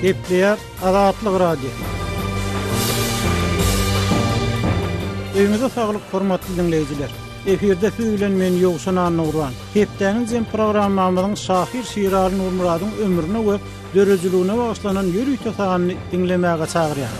Gepleýär Azatlyk Radiosy. Öýüňize saglyk hormatly diňleýjiler. Efirde siz bilen men Ýowşan Annagurban. Hepdäniň jem programmamyzyň şahyr Şiraly Nurmyradyň ömrüne we döredijiligine bagyşlanan ýörite sanyny diňlemäge çagyrýar.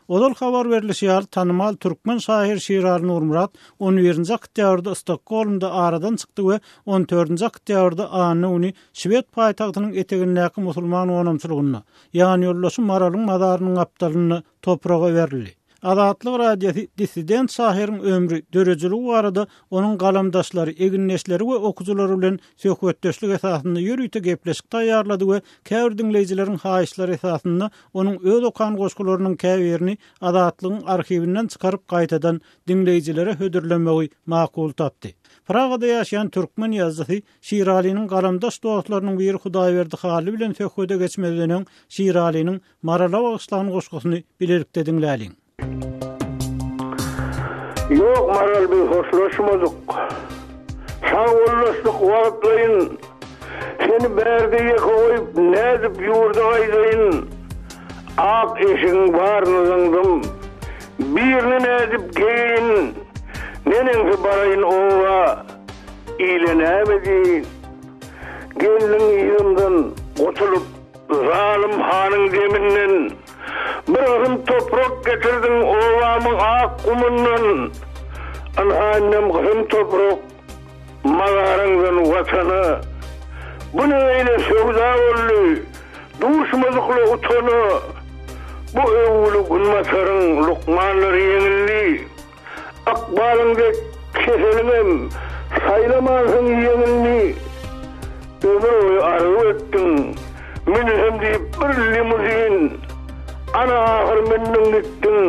Ozal habar berlişi ýaly, tanymal türkmen şahyry Şiraly Nurmyrat on birinji oktýabrda Stokgolmda aradan çykdy we on dördünji oktýabrda anna güni şwed paýtagtynyň etegindäki musulman gonamçylygynda, ýanýoldaşy Maralyň mazarynyň gapdalynda topraga berildi. Azatlyk Radiosy dissident şahyryň ömri, döredijiligi barada onuň galamdaşlary, egindeşleri we okyjylary bilen söhbetdeşlik esasynda ýörite gepleşik taýýarlady we käbir diňleýjileriň haýyşlary esasynda onuň öz okan goşgularynyň käbirini Azatlygyň arhiwinden çykaryp gaýtadan diňleýjilere hödürlemegi makul tapdy. Pragada ýaşaýan türkmen ýazyjysy Şiralynyň galamdaş dostlarynyň biri Hudaýberdi Hally bilen söhbede geçmezden öň Şiralynyň Marala bagyşlan goşgusyny bilelikde diňläliň. Ýok Maral biz hoşlaşmadyk. Sag bollaşdyk wagtlaýyn. Seni bärde ýeke goýup nädip ýurda gaýdaýyn. Ak eşigiň baryny zyňdym. Birini nädip geýeýin. Neneňsi baraýyn oba. Ile näme diýeýin. Geldiň yzymdan gutulyp. Zalym hanyň deminden Bir gysym toprak getirdiň obamyň ak gumundan. Ynha indem gysym toprak mazaryňdan Watana. Bu ne beýle söwda boldy, duşmadykla utana. Bu öwgüli günbataryň lukmanlary ýeňildi. Ykbalyň dek keseliňem saýlamansyň ýeňilini. Ömür boýy arzuw etdiň, münsem diýip bir limuzin. Ana ahyr mündüň gitdiň,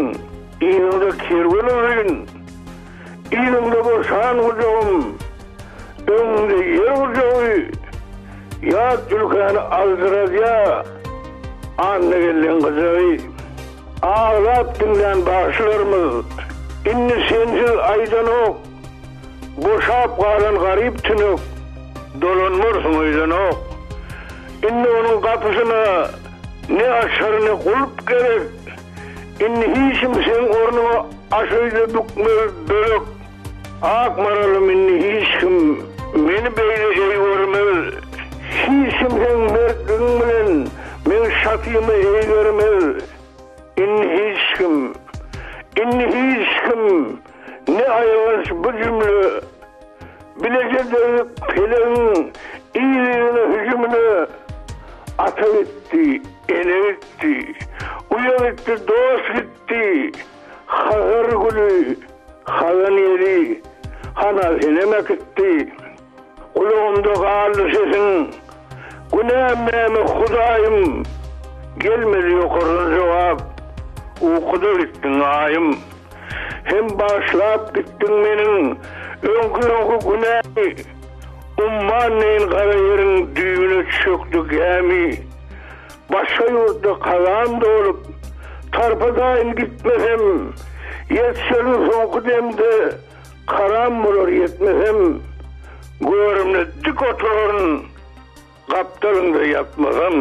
yzyňda kerwen uzyn. Yzyňda boşan gujagym, öňüňde ýer gujagy. Ýat ülkäni aljyradýa Annageldiň gyjagy. Aglap diňlän bagşylarymyz indi sensiz aýdanok, Boşap galan garyp tünek dolanmarsyň öýdenok. Indi onuň gapysyna ne açar ne gulp gerek, Indi hiç kim seň ornuňa aş öýde bükmez börek. Ak maralym indi hiç kim meni beýle eý görmez, Hiç kim seň mertligiň bilen meň şatymy eýgermez. Indi hiç kim, indi hiç kim, ne aýylganç bu jümle, Bileje degdik pelegiň yz-yzyna hüjümine. Ata gitdi, ene gitdi, uýa gitdi, dost gitdi, Hazar güli, Hazan ýeli, hana senem äkitdi. Gulagymda galdy sesiň, Günäm näme, Hudaýym? Gelmedi ýokardan jogap, Ukuda gitdiň, Aýym. Hem bagyşlap gitdiň meniň Öňki-öňki günämi. Umman deýin gara ýeriň Düýbüne çökdi gämi. Başga ýurtda kazam dolup, Tarpa-taýyn gitmesem, Ýetişerin soňky demde, Karam bolar ýetmesem. Görümde dik oturaryn, Gapdalyňda ýatmasam.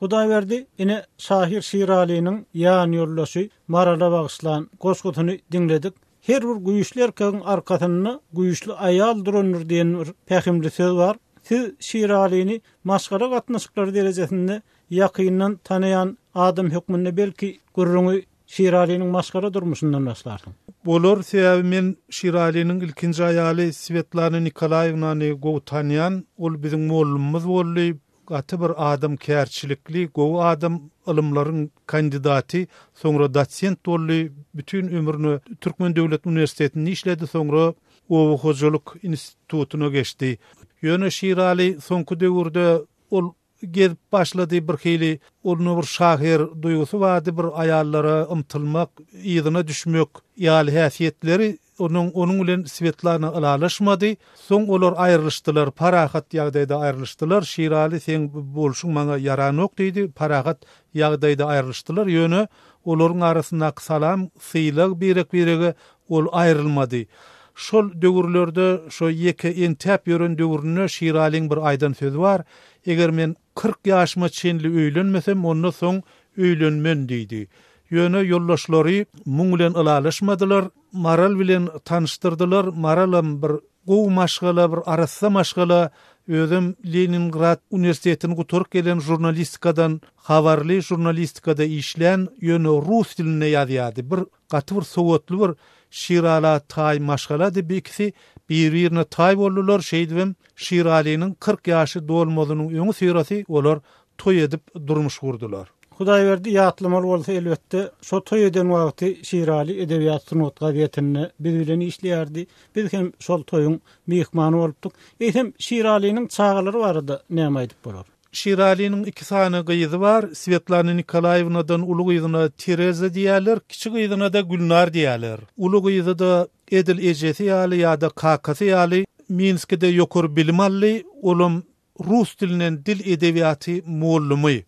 Hudaýberdi ine şahyr Şiralynyň ýanýoldaşy Marala bagyşlan goşgusyny diňledik. Her bir güýçli erkegiň arkasynda güýçli aýal durandyr diýen bir pähimli söz bar. Siz Şiralyny maşgala gatnaşyklary derejesinde ýakyndan tanaýan adam hökmünde belki gürrüňi Şiralynyň maşgala durmuşyndan başlarsyň. Bolar, sebäbi men Şiralynyň ilkinji aýaly Swetlana Nikolaýewnany gowy tanýan, ol biziň mollumymyz boldy, Gaty bir adamkärçilikli, gowy adam, ylymlaryň kandidaty, soňra dosent boldy, bütin ömrüne Türkmen döwlet uniwersitetinde işledi, soňra oba hojalyk institutyna geçdi. Ýöne Şiraly soňky döwürde ol gezip başlady birhili, onda bir şahyr duýgusy bardy, bir aýallara ymtylmak, yzyna düşmek ýaly häsiýetleri Onuň onuň bilen Swetlana ylalaşmady. Soň olar aýrylyşdylar. Parahat ýagdaýda aýrylyşdylar. Şiraly seň bu bolşuň maňa ýaranok diýdi. Parahat ýagdaýda aýrylyşdylar. Ýöne olaryň arasyndaky salam, sylag birek-birege ol aýrylmady. Şol döwürlerde şo ýeke entäp ýören döwründe Şiralyň bir aýdan sözi bar, Eger men 40 ýaşyma çenli öýlenmesem, onda soň öýlenmen diýdi. Ýöne ýoldaşlary muň bilen ylalaşmadylar. Maral bilen tanyşdyrdylar. Maralam bir gowy maşgala, bir arassa maşgala. Özem Leningrad uniwersitetini gutaryp gelen žurnalistikadan habarly, žurnalistikada işlän, ýöne rus dilinde ýazýardy. Bir gaty bir sowatly bir Şirala taý maşgalady bu ikisi. Bir-birine taý boldular. Şeýdibem Şiralynyň 40 ýaşy dolmazynyň öňüsyrasy olar toý edip durmuş gurdular. Hudaýberdi ýatlamaly bolsa elbetde, şo toý eden wagty Şiraly Edebiýat sungat gazetinde biz bilen işleýärdi. Biz hem şol toýuň myhmany bolupdyk. Eýsem Şiralynyň çagalary barada näme aýdyp bolar? Şiralynyň iki sany gyzy bar. Swetlana Nikolaýewnadan uly gyzyna Tereza diýýärler, kiçi gyzyna-da Gülnar diýýärler. Uly gyzy-da edil ejesi ýaly ýa-da kakasy ýaly Minskide ýokary bilim aldy. Olam Rus dilinden dil edebiýaty mugallymy.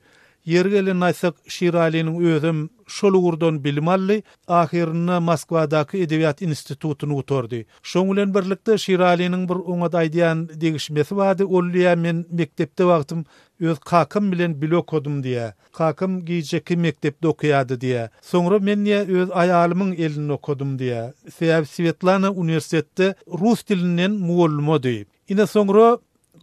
Ýeri gelende aýtsak, Şiralynyň özem şol ugurdan bilim aldy, ahyrynda Moskwadaky edebiýat institutyny gutardy. Şoň bilen birlikde Şiralynyň bir oňat aýdýan degişmesi bardy, ol diýýär, men mekdepde wagtym öz kakam bilen bile okadym diýýär. Kakam gijeki mekdepde okaýardy diýýär. Soňra men diýýär, öz aýalymyň elinde okadym diýýär. Sebäbi Swetlana uniwersitetde rus dilinden mugallymady. Ine soňra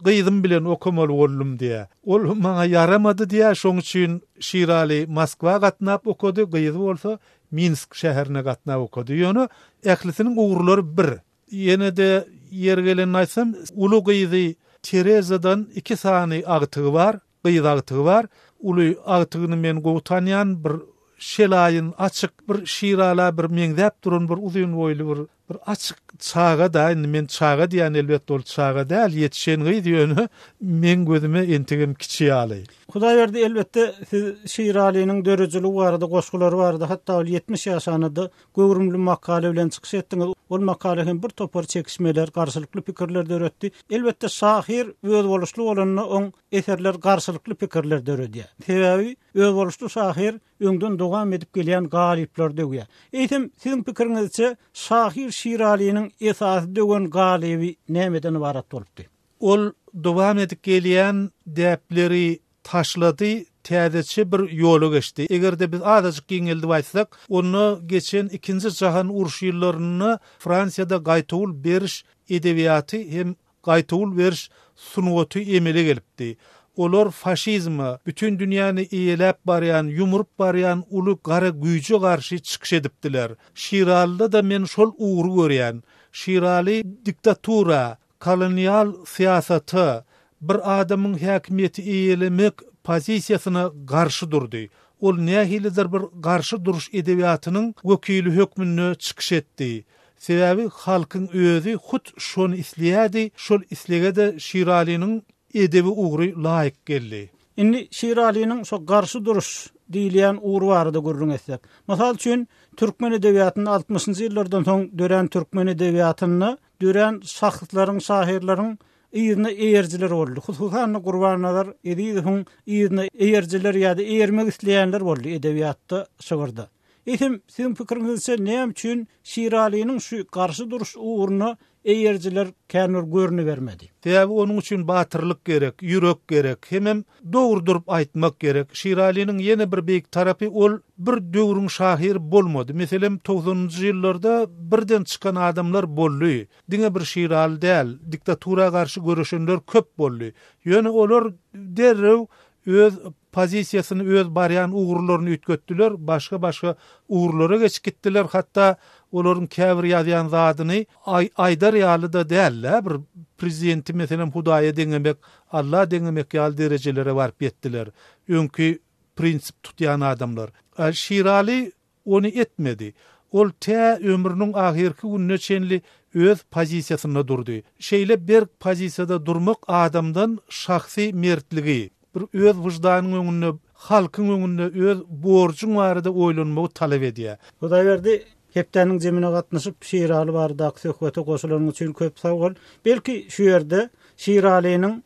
gyzym bilen okamaly boldum diýýär. Ol maňa ýaramady diýýär, şoň üçin Şiraly Moskwa gatnap okady, gyzy bolsa Minsk şäherine gatnap okady. Ýöne ählisiniň ugurlary bir. Ýene-de ýeri gelende aýtsam, uly gyzy Terezadan iki sany agtygy bar. Gyz agtygy bar. Uly agtygyny men gowy tanýan, bir şelaýyn, açyk, bir Şirala bir meňzäp duran bir uzyn boýly bir bir açyk çaga-da, indi men çaga diýýän, elbetde ol çaga däl, ýetişen gyz, ýöne meň gözüme entegem kiçi ýaly. Hudaýberdi, elbetde, siz Şiralynyň döredijiligi barada, goşgulary barada, hatda ol 70 ýaşanda-da göwrümli makala bilen çykyş etdiňiz. Ol makala hem bir topar çekişmeler, garşylykly pikirler döretdi. Elbetde, şahyr özboluşly bolanda oň eserler garşylykly pikirler döredýär. Sebäbi özboluşly şahyr öňden dowam edip gelýän galyplary döwýär. Eýsem, siziň pikiriňizçe, şahyr Şiralynyň esasy döwen galyby nämeden ybarat bolupdy? Ol dowam edip gelýän däpleri taşlady, täzeçe bir ýola geçdi. Eger-de biz azajyk giňeldip aýtsak, onda geçen ikinji jahan urşy ýyllarynda Fransiýada gaýtawul beriş edebiýaty hem gaýtawul beriş sungaty emele gelipdi. Olar faşizme, bütin dünýäni eýeläp barýan, ýumrup barýan uly gara güýje garşy çykyş edipdiler. Şiralyda-da men şol ugry görýän. Şiraly diktatura, kolonial syýasata, bir adamyň häkimiýeti eýelemek pozisiýasyna garşy durdy. Ol nähilidir bir garşy duruş edebiýatynyň wekili hökmünde çykyş etdi. Sebäbi halkyň özi hut şony isleýärdi, şol islege-de Şiralynyň edebi ugry laýyk geldi. Indi Şiralynyň şo garşy duruş diýilýän ugry barada gürrüň etsek. Mysal üçin, türkmen edebiýatynda altmyşynjy ýyllardan soň dörän türkmen edebiýatynda dörän şahslaryň, şahyrlaryň yzyna eýerijiler boldy. Hususan-da Gurbannazar Ezizowyň yzyna eýerijiler ýa-da eýermek isleýänler boldy edebiýatda, şygyrda. Eýsem, siziň pikiriňizçe, näme üçin Şiralynyň şu garşy duruş ugruna eýerijiler kän bir görünibermedi? Sebäbi onuň üçin batyrlyk gerek, ýürek gerek, hemem dogry durup aýtmak gerek. Şiralynyň ýene bir beýik tarapy ol bir döwrüň şahyry bolmady. Meselem, togsanynjy ýyllarda birden çykan adamlar boldy. Diňe bir Şiraly däl, diktatura garşy göreşenler köp boldy. Ýöne olar derrew öz pozisiýasyny, öz barýan ugurlaryny üýtgetdiler, başga-başga ugurlara geçip gitdiler, hatda olaryň käbir ýazýan zadyny aýdar ýaly-da däl-dä, bir prezidenti meselem Hudaýa deňemek, Alla deňemek ýaly derejelere baryp ýetdiler, öňki prinsip tutýan adamlar. Şiraly Ony etmedi. Ol tä ömrüniň ahyrky gününe çenli öz pozisiýasynda durdy. Şeýle berk pozisiýada durmak adamdan şahsy mertligi, bir öz wyždanyň öňünde, halkyň öňünde öz borjuň barada oýlanmagy talap edýär. Hudaýberdi, hepdäniň jemine gatnaşyp, Şiraly baradaky söhbete goşulanyň üçin köp sag bol. Belki, şu ýerde Şiralynyň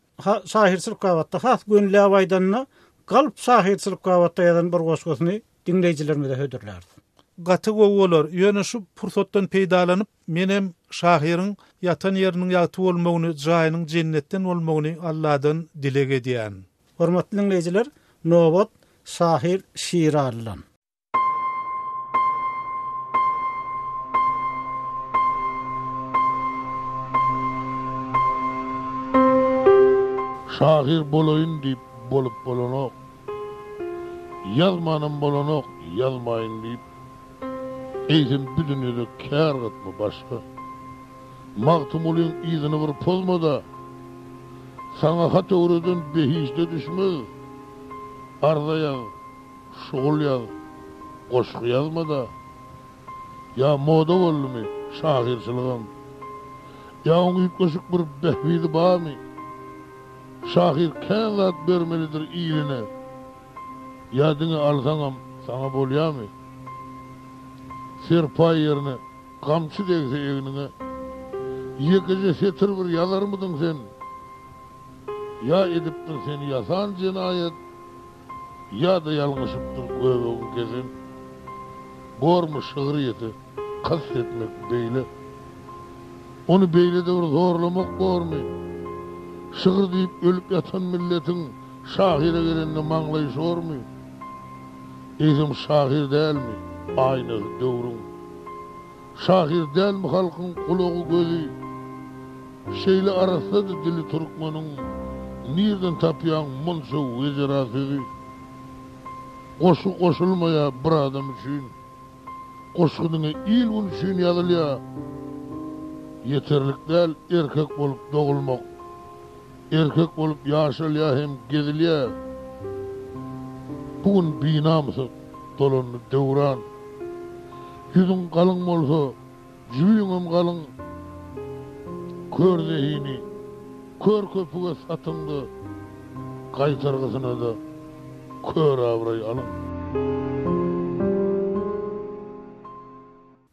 şahyrçylyk babatda, has gönüläp aýdanda, galp şahyrçylyk babatda ýazan bir goşgusyny diňleýjilerimize hödürläris. Gaty gowy bolar. Ýöne şu pursatdan peýdalanyp, menem şahyryň ýatan ýeriniň ýagty bolmagyny, jaýynyň jennetden bolmagyny Alladan dileg edýän. Hormatly diňleýjiler, nobat şahyr Şiralydan. Şahyr bolaýyn diýip bolup bolanok. Ýazmanam bolanok ýazmaýyn diýip. Eýsem bu dünýede kär gatma başga. Magtymgulyň yzyny bir pozma-da. Saňa hat öwreden behişde düşmez. Arza ýaz. Şugul ýaz, goşgy ýazma-da. Ýa moda boldumy şahyrçylygam? Ýa oň üýtgeşik bir bähbidi barmy? Şahyr kän zat bermelidir iline. Ýa diňe alsaňam saňa bolýamy? Serpaý ýerine gamçy degse egniňe, ýekeje setir bir ýazarmydyň sen? Ýa edipdir seni ýasan jenaýat? Ýa-da ýalňyşypdyr göbegiň kesen. Bormy şygryýete kast etmek beýle? Ony beýle-de bir zorlamak bormy? Şygyr diýip ölüp ýatan milletiň şahyra gelende maňlaýy şormy? Eýsem şahyr dälmi aýnasy döwrüň? Şahyr dälmi halkyň gulagy gözi Şeýle arassady dili türkmeniň Nirden tapýaň munça wejera sözi Goşgy goşulmaýa bir adam üçin Goşgy diňe il gün üçin ýazylýa Ýeterlik däl erkek bolup dogulmak Erkek bolup ýaşalýa hem gezilýä Bu gün binamysa dolandy döwran. Ýüzüň galyň bolsa, jübiňem galyň. Kör zehini kör köpüge satyň-da, gaýtargysyna-da kör abraý alyň.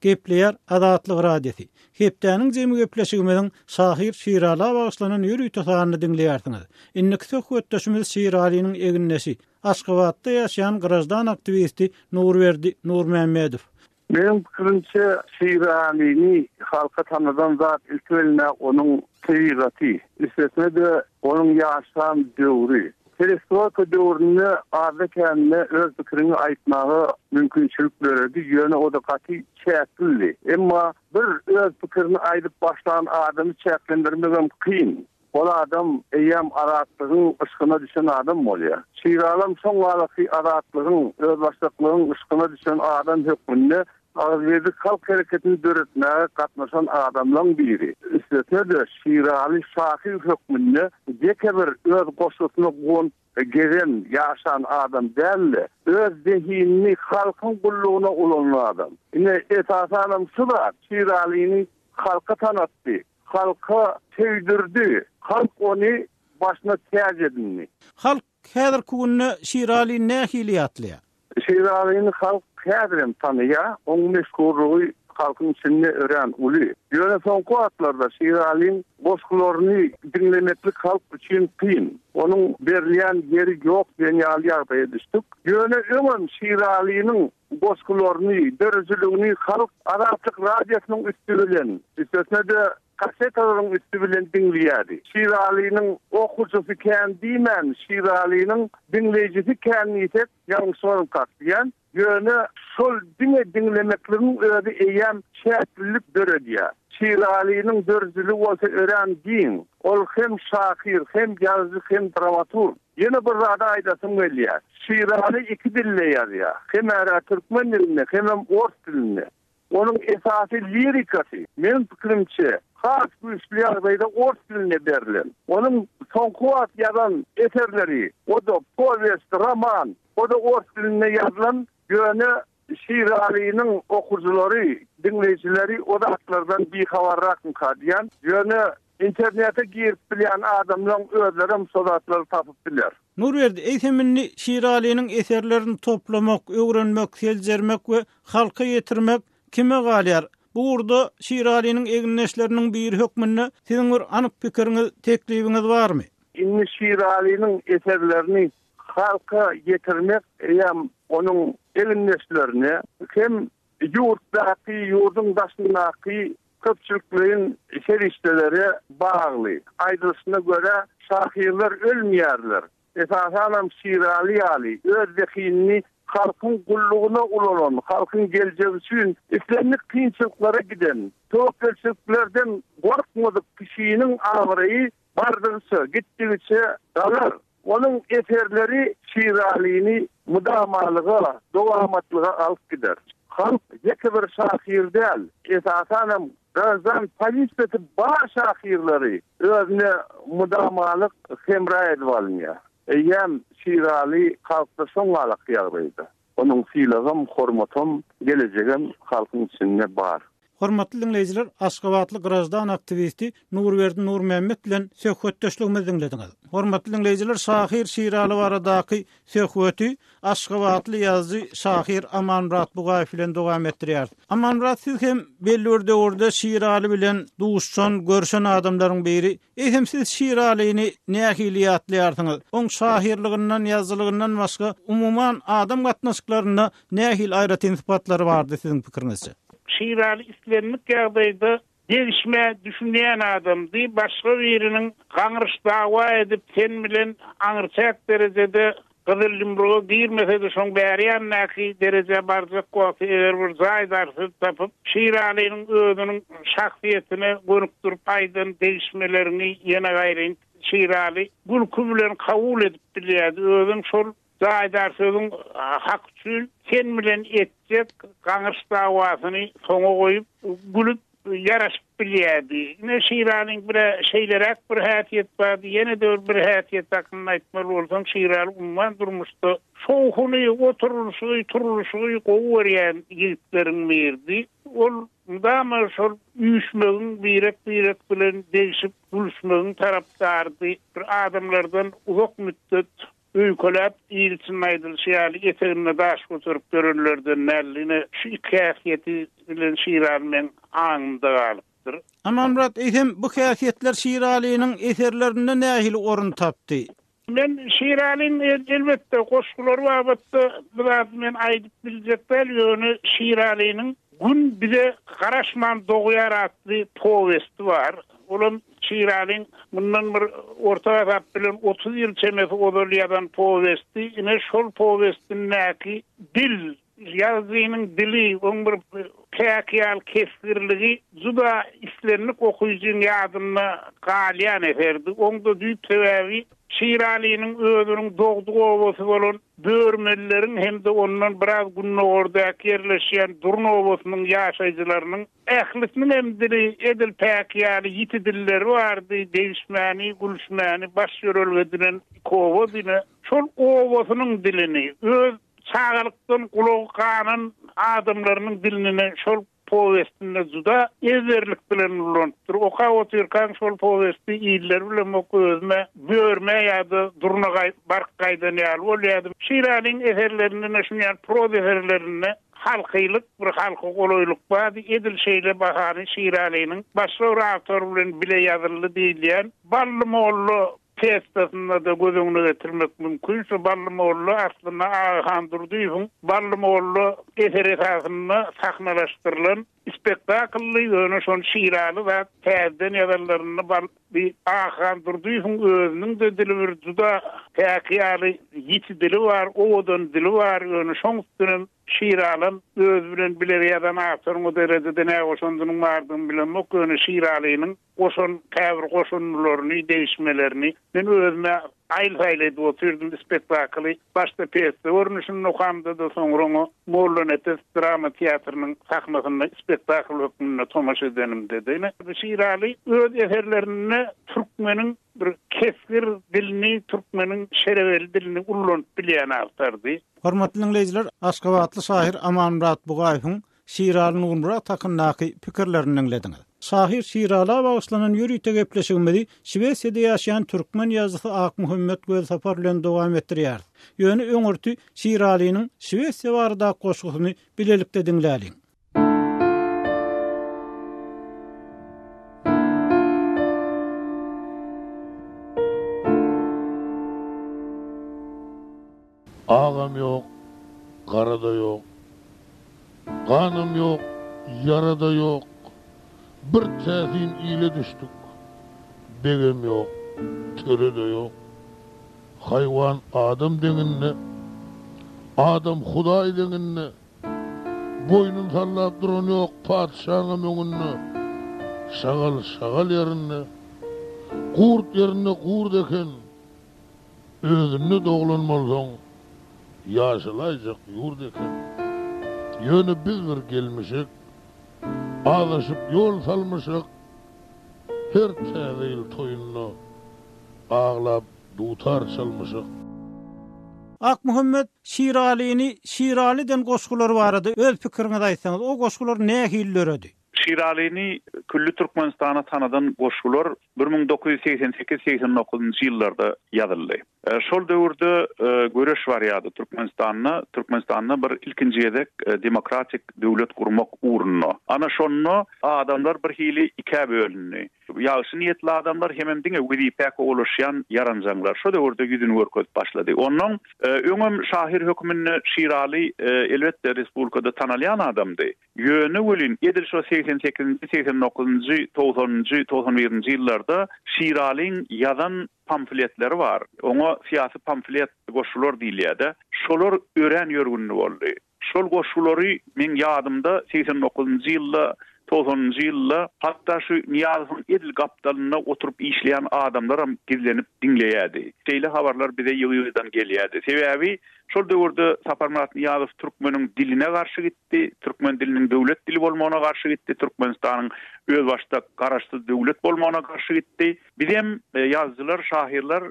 Gepleýär Azatlyk Radiosy. Hepdäniň jemi gepleşigimiziň şahyr Şirala bagyşlanan ýörite sanyny diňleýärsiňiz. Indiki söhbetdeşimiz Şiralynyň egindeşi, Aşgabatda ýaşaýan graždan aktiwisti Nurberdi Nurmämmedow. Meniň pikirimçe, Şiralyny halka tanadan zat ilki bilen-ä onuň tebigaty, üstesine-de onuň ýaşan döwri. Perestroýka döwründe azda-kände öz pikiriňi aýtmaga mümkinçilik döredi, ýöne o-da gaty çäklidi. Emma bir öz pikirini aýdyp başlan adamy çäklendirmegem kyn. Ol adam eýýäm azatlygyň yşgyna düşen adam bolýar. Şiralam şoň galaky azatlygyň, özbaşdaklygyň yşgyna düşen adam hökmünde Agzybirlik halk hereketini döretmäge gatnaşan adamlaň biri. Üstesine-de Şiraly şahyr hökmünde ýeke bir öz goşgusyna guwanyp gezen, ýaşan adam däl-de, öz zehinini halkyň gullugyna ulanan adam. Ine, esasanam şu zat Şiralyny halka tanatdy. Halka söýdürdi. Halk ony başyna täç edindi. Halk häzirki günde Şiralyny nähili ýatlaýar? Şiralyny halk häzirem tanaýar. Oň meşhurlygy halkyň içinde örän uly. Ýöne soňky wagtlarda Şiralyň goşgularyny diňlemeklik halk üçin kyn. Onuň berilýän ýeri ýok diýen ýaly ýagdaýa düşdük. Ýöne öňem Şiralynyň goşgularyny, döredijiligini halk Azatlyk Radiosynyň üsti bilen, üstesine-de kassetalaryň üsti bilen diňleýärdi. Şiralynyň okyjysy kän diýmän, Şiralynyň diňleýjisi kän diýsek, ýalňyşmarmykak diýýän. Ýöne şol diňe diňlemekligiň özi eýýäm çäklilik döredýär. Şiralynyň döredijiligi bolsa örän giň. Ol hem şahyr, hem ýazyjy, hem dramaturg. Ýene bir zady aýdasym gelýär. Şiraly iki dilde ýazýar. Hem-ä türkmen dilinde, hemem ors dilinde. Onuň esasy lirikasy, meniň pikirimçe, has güýçli ýagdaýda ors dilinde berlen. Onuň soňky wagt ýazan eserleri, o-da powest, roman, o-da ors dilinde ýazylan, ýöne Şiralynyň okyjylary, diňleýjileri o zatlardan bihabarrakmyka diýýän. Ýöne internete girip bilýän adamlaň özlerem şo zatlary tapyp biler. Nurberdi, eýsem indi Şiralynyň eserlerini toplamak, öwrenmek, seljermek we halka ýetirmek kime galýar? Bu ugurda Şiralynyň egindeşleriniň biri hökmünde siziň bir anyk pikiriňiz, teklibiňiz barmy? Indi Şiralynyň eserlerini halka ýetirmek eýýäm onuň egindeşlerine hem. Ýurtdaky, ýurduň daşyndaky köpçülikleýin serişdelere bagly. Aýdylyşyna görä, şahyrlar ölmeýärler. Esasanam Şiraly ýaly öz zehinini halkyň gullugyna ulanan, halkyň geljegi üçin islendik kynçylyklara giden, töwekgelçiliklerden gorkmadyk kişiniň abraýy bardygyça, gitdigiçe galar. Onuň eserleri Şiralyny mydamalyga, dowamatlyga alyp gider. Halk ýeke bir şahyr däl, esasanam graždan pozisiýasy bar şahyrlary özüne mydamalyk hemra edip alynýar. Eýýäm Şiraly halkda şoňňalak ýagdaýda. Onuň sylagam, hormatam, gelejegem halkyň içinde bar. Hormatly diňleýjiler, aşgabatly graždan aktiwisti Nurberdi Nurmämmet bilen söhbetdeşligimizi diňlediňiz. Hormatly diňleýjiler, şahyr Şiraly baradaky söhbeti aşgabatly ýazyjy, şahyr Amanmyrat Bugaýew bilen dowam etdirýäris. Amanmyrat, siz hem belli bir döwürde Şiraly bilen duşan, görşen adamlaryň biri. Eýsem siz Şiralyny nähili ýatlaýarsyňyz? Oň şahyrlygyndan, ýazyjylygyndan başga, umuman, adam gatnaşyklarynda nähili aýratyn sypatlary bardy siziň pikiriňizçe? Şiraly islendik ýagdaýda degişmä düşünýän adamdy. Başga biriniň gaňryş dawa edip sen bilen aňryçäk derejede gyzyl ýumruga girmese-de şoň bäri ýanyndaky derejä barjak wagty eger bir jaýdar söz tapyp Şiralynyň özüniň şahsyýetine gönükdirip aýdan degişmeleriňi ýene gaýryň Şiraly gülki bilen kabul edip bilýärdi. Özem şol Jaýdar sözüň hak üçin sen bilen etjek gaňyş dawasyny soňa goýup, gülüp ýaraşyp bilýärdi. Ine, Şiralyň bir-ä şeýleräk bir häsiýet bardy. Ýene-de bir häsiýet hakynda aýtmaly bolsam, Şiraly umuman durmuşda şowhuny, oturylyşygy, turulyşygy gowy görýän ýigitleriň biridi. Ol mydama şol üýşmegiň, birek-birek bilen degşip, gülüşmegiň tarapdarydy. Bir adamlardan uzak mütdet Öýkeläp, il içinde aýdylyşy ýaly, eteginde daş göterip ýörenlerden däldi. Ine, şu iki häsiýeti bilen Şiraly meň aňymda galypdyr. Amanmyrat, eýsem, bu häsiýetler Şiralynyň eserlerinde nähili orun tapdy? Men Şiralyň, elbetde, goşgulary babatda bu zady men aýdyp biljek däl, ýöne Şiralynyň Gün bize garaşman dogýar atly powesti bar. Olam Şiralyň mundan bir orta hasap bilen 30 ýyl çemesi ozal ýazan powesti. Ine şol powestindäki dil, ýazyjynyň dili, oň bir päki ýaly kesgirligi juda islendik okyjyň ýadynda galýan eserdi. Oň-da düýp sebäbi Şiralynyň özüniň dogduk obasy bolan Börmelileriň hem-de ondan biraz gündogardaky ýerleşýän Durun obasynyň ýaşaýjylarynyň ählisiniň hem dili edil päki ýaly ýiti dilleri bardy, degişmäni, gülüşmäni baş ýörelge edinen iki oba ine, şol obasynyň dilini, öz çagalykdan gulagy ganan adamlarynyň dilinine şol Powestinde juda ezberlik bilen ulanypdyr. Okap otyrkaň şol powesti iller bilemok özüme Börmä ýa-da Durna baryp gaýdan ýaly bolýardym. Şiralyň eserlerinde-de şuny ýaly proza eserlerinde halkylyk, bir halka golaýlyk bardy. Edil şeýle bahany Şiralynyň başga bir awtor bilen bile ýazyldy diýilýän Bally molla Pýesasynda-da göz öňüne getirmek mümkin. Şu Bally molla aslynda Agahan Durdyýewiň Bally molla eseri esasynda sahnalaşdyrylan spektakldy, ýöne şony Şiraly zat täzeden ýazanlarynda Bally Agahan Durdyýewiň özüniň-de dili bir juda päki ýaly ýiti dili bar, owadan dili bar, ýöne şoň üstünem Şiralam özi bilen bile ýazan awtoryň o derejede nä goşandynyň bardygyny bilemok, ýöne Şiralynyň goşan käbir goşundylaryny, degişmelerini men özüme aýyl-saýyl edip otyrdym. Spektakly başda pýesa görnüşinde okamda-da, soňra oňa Mollanepes drama teatrynyň sahnasynda spektakl hökmünde tomaşa edenimde-de, ine, Şiraly öz eserlerinde türkmeniň bir kesgir dilini, türkmeniň şerebeli dilini ullanyp bilýän awtordy. Hormatly diňleýjiler, aşgabatly şahyr Amanmyrat Bugaýewiň Şiraly Nurmyrat hakyndaky pikirlerini diňlediňiz. Şahyr Şirala bagyşlanan ýörite gepleşigimizi Şwesiýada ýaşaýan türkmen ýazyjysy Akmuhammet Welsapar bilen dowam etdirýäris. Ýöne öňürti Şiralynyň Şwesiýa baradaky goşgusyny bilelikde diňläliň. Agam ýok, gara-da ýok. Ganam ýok, ýara-da ýok. Bir täsin ile düşdük. Begem ýok, töre-de ýok. Haýwan adam deňinde, adam Hudaý deňinde. Boýnun sallap duran ýok patyşaňam öňünde. Şagal şagal ýerinde, gurt ýerinde gurt eken. Özünde doglan bolsaň, ýaşalaýjak ýurt eken. Ýöne biz bir gelmişek, azaşyp ýol salmyşak, her Täze ýyl toýunda aglap dutar çalmyşak. Akmuhammet Şiralyny Şiraly den goşgulary barada öz pikiriňizi aýtsaňyz, o goşgular nähili döredi? Şiralyny külli Türkmenistana tanadan goşgular 1988, 89-njy ýyllarda ýazyldy. Şol döwürde göreş barýardy Türkmenistanda, Türkmenistanda bir ilkinji gezek demokratik döwlet gurmak ugrunda. Ana şonda adamlar bir hili ikä bölündi. Ýagşy niýetli adamlar hemem diňe wezipä kowalaşýan ýaranjaňlar şo döwürde ýüzüni görkezip başlady. Onnoň öňem şahyr höküminde Şiraly elbetde respublikada tanalýan adamdy. Ýöne welin edil şo 88-nji, 89-njy, togsanynjy, 91-nji ýyllarda Şiralyň ýazan pamfletleri bar. Oňa syýasy pamflet goşgular diýilýär-de. Şolar örän ýörgünli boldy. Şol goşgulary meň ýadymda 89-njy ýylda, togsanynjy ýylda hatda şu Nyýazowyň edil gapdalynda oturyp işleýän adamlaram gizlenip diňleýärdi. Şeýle habarlar bize ýygy-ýygydan gelýärdi. Sebäbi şol döwürde Saparmyrat Nyýazow türkmeniň diline garşy gitdi, türkmen diliniň döwlet dili bolmagyna garşy gitdi, Türkmenistanyň özbaşdak garaşsyz döwlet bolmagyna garşy gitdi. Bizem ýazyjylar, şahyrlar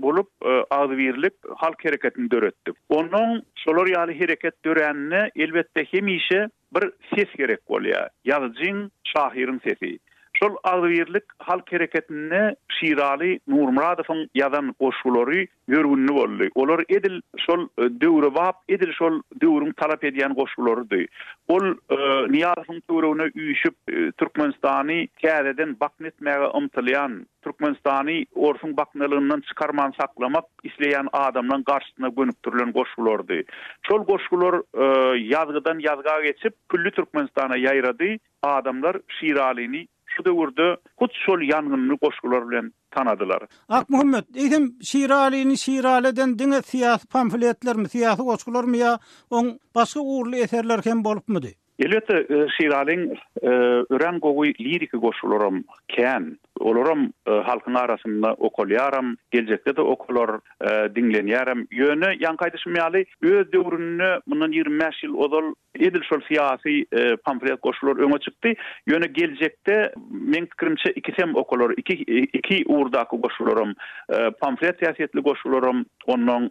bolup agzybirlik halk hereketini döretdik. Onnoň şolar ýaly hereket döräninde elbetde hemişe bir ses gerek bolýar. Ýazyjyň, şahyryň sesi. Şol agzybirlik halk hereketinde Şiraly Nurmyradowyň ýazan goşgulary ýörgünli boldy. Olar edil şol döwrebap, edil şol döwrüň talap edýän goşgularydy. Ol Nyýazowyň töweregine üýşüp, Türkmenistany täzeden bakna etmäge ymtylýan, Türkmenistany orsuň baknalygyndan çykarman saklamak isleýän adamlaryň garşysyna gönükdirilen goşgulardy. Şol goşgular ýazgydan ýazga geçip, külli Türkmenistana ýaýrady. Adamlar Şiralyny şu döwürde hut şol ýangynly goşgular bilen tanadylar. Akmuhammet, eýsem Şiralyny Şiraly eden diňe syýasy pamfletlermi, syýasy goşgularmy ýa oň başga ugurly eserleri hem bolupmydy? Elbetde, Şiralyň örän gowy liriki goşgularam kän. Olaram halkyň arasynda okalýaram, geljekde-de okalar, diňlenýärem. Ýöne, ýaňky aýdyşym ýaly, öz döwründe, mundan 25 ýyl ozal Edil şol syýasy pamflet goşgular öňe çykdy. Ýöne geljekde meň pikirimçe ikisem okalar. Iki iki ugurdaky goşgularam, pamflet häsiýetli goşgularam, onnoň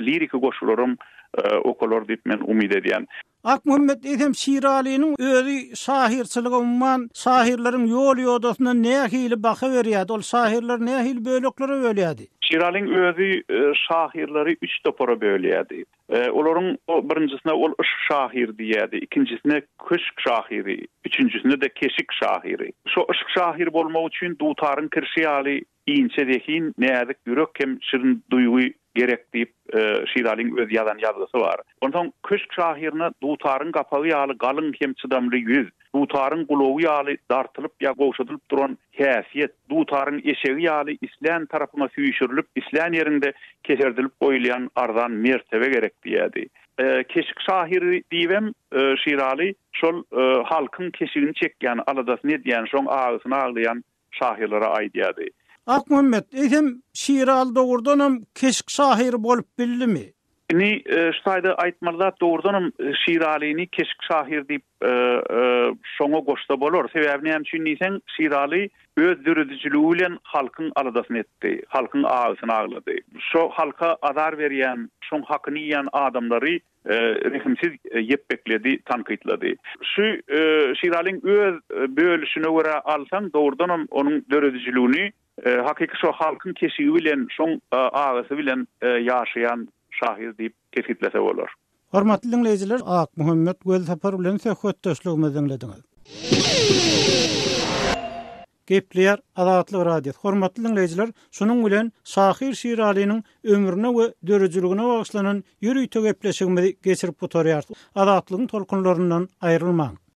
liriki goşgularam okalar diýip men umyt edýän. Akmuhammet eýsem Şiralynyň özi şahyrçylyga umuman şahyrlaryň ýol-ýodasyna nähili baha berýärdi? Ol şahyrlary nähili böleklere bölýärdi? Şiralyň özi şahyrlary üç topara bölýärdi. Olaryň birinjisine ol yşk şahyry diýýärdi, ikinjisine köşk şahyry, üçünjisine-de keşik şahyry. Şo yşk şahyry bolmak üçin dutaryň kirşi ýaly inçe zehin, näzik ýürek hem şirin duýgy gerek diýip, Şiralyň öz ýazan ýazgysy bar. Onsoň köşk şahyryna dutaryň gapagy ýaly galyň hem çydamly ýüz, Dutaryň gulagy ýaly dartylyp ýa gowşadylyp duran häsiýet, dutaryň eşegi ýaly islän tarapyňa süýşürilip, islän ýeriňde keserdilip goýulýan arzan mertebe gerek diýýärdi. Keşik şahyry diýibem Şiraly şol halkyň keşigini çekýän, aladasyny edýän, şoň agysyny aglaýan şahyrlara aýdýardy. Akmuhammet, eýsem, Şiraly dogrudanam keşik şahyry bolup bildimi? Indi şu taýda aýtmaly zat, dogrudanam Şiralyny keşik şahyr diýip şoňa goşsa bolar. Sebäbi näme üçin diýseň, Şiraly öz döredijiligi bilen halkyň aladasyny etdi, halkyň agysyny aglady. Şo halka azar berýän, şoň hakyny iýen adamlary rehimsiz ýepbekledi, tankytlady. Şu Şiralyň öz bölüşine görä alsaň, dogrudanam onuň döredijiligini hakyky şo halkyň keşigi bilen, şoň agysy bilen ýaşaýan şahyr diýip kesgitlese bolar. Hormatly diňleýjiler, Akmuhammet Welsapar bilen söhbetdeşligimizi diňlediňiz. Gepleýär Azatlyk Radiosy. Hormatly diňleýjiler, şunuň bilen şahyr Şiralynyň ömrüne we döredijiligine bagyşlanan ýörite gepleşigimizi geçirip gutarýarys. Azatlygyň tolkunlaryndan aýrylmaň!